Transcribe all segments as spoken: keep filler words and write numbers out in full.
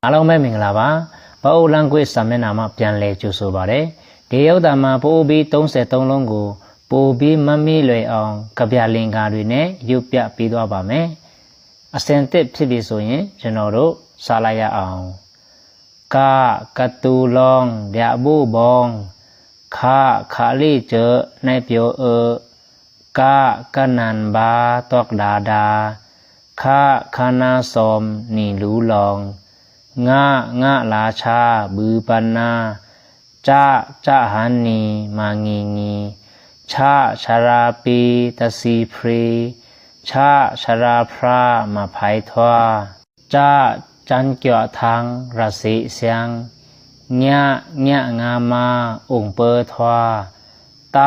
အားလုံးပဲမင်္ဂလာပါ။ ပအိုဝ်းလမ်းခွေစာမျက်နှာမှ ပြန်လည်ကြိုဆိုပါရယ်။ ဒီရုပ်သံမှာ ပအိုဝ်းဘီသုံးဆယ့်သုံးလုံးကို ပိုပြီးမှတ်မိလွယ်အောင် ကဗျာလင်္ကာတွေနဲ့ ရုပ်ပြပေးသွားပါမယ်။ အဆင်သင့်ဖြစ်ပြီဆိုရင် ကျွန်တော်တို့ စလိုက်ရအောင်။ က ကသူလွင် ဗျာဘို့ဗွင်။ ခ ခလေးကျၢး နက်ပျော်အၢ။ က ကနန်ဗာ တွက်ဒါဒါ။ ခ ခနါစုမ် နံလူလွင်။ င ငလာချာ ဘုပနာ။ ကျ ကျဟန်နီ မငီငီ။ ချ ချရာပီ တစီဖရီ။ ချ ချရာဖရာ မဖိုင်ထွာ။ ကျ ကျန်ကျော်ထန်း ရသေ့ဆန်း။ ည ညငါမါ အိုင်ပႃထွာ။ တ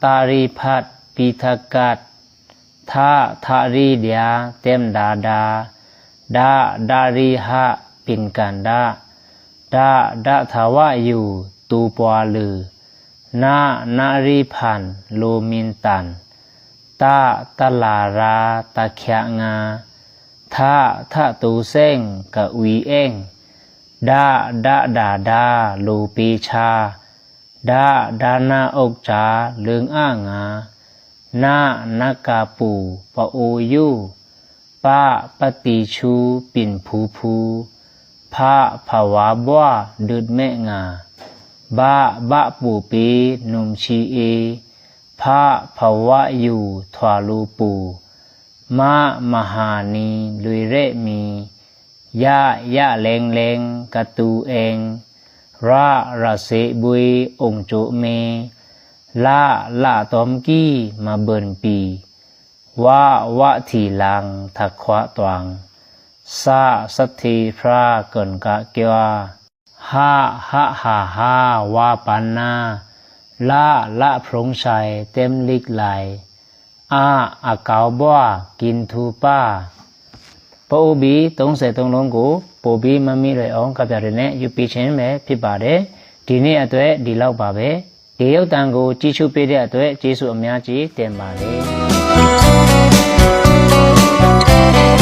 တရီဖတ် ပီထကတ်။ ထ ထရီဒျာ တမ်ဒါဒါ။ ဒ ဒရီဟ ပင်ကန္ဒ။ ဒ ဒထဝယူ တူပွာလွူ။ န နရီဖန် လိုမင်တန်။ တ တလာရာ တချာငါ။ ထ ထတူစဲင် ကအွီအဲင်။ ဒ ဒဒါဒါ လိုပေချာ။ ဒ ဒနအုတ်ချာ လွင်အငါ။ န နကပူ ပအိုယူ။ ပ ပတီချူ ပင်ဖူဖူ။ ဖ ဖဝါဘွာ ဒုတ်မဲငါ။ ဘ ဘပူပီ နုမ်ချီအီ။ ဖ ဖဝယူ ထွာလူပူ။ မ မဟာနီ လွေရဲ့မီ။ ယ ယလဲင်လဲင် ကတူအဲင်။ ရ ရသေ့ဗွေ အိုင်ကျိုမေ။ လ လတောမ်ကီ မဘိုင်ပီ။ ဝ ဝထီလင် ထခွတွင်။ စ စထေဖရာ ကၢၼ်ကကွာ။ ဟ ဟဟဟ ဝါပနာ။ လ လဖရုံဆိုင် တမ်လိကလိုင်။ အ အကောက်ဘွာ ကင်ထူပါ။ ပအိုဝ်းဘီသုံးဆယ့်သုံးလုံးကို ပိုပြီးမှတ်မိလွယ်အောင် ကဗျာတွေနဲ့ ရုပ်ပြပေးခြင်းပဲဖြစ်ပါတယ်။ ဒီနေ့အတွက် ဒီလောက်ပါပဲ။ ဒီရုပ်သံကို ကြည့်ရှုပေးတဲ့အတွက် ကျေးဇူးအများကြီးတင်ပါတယ်။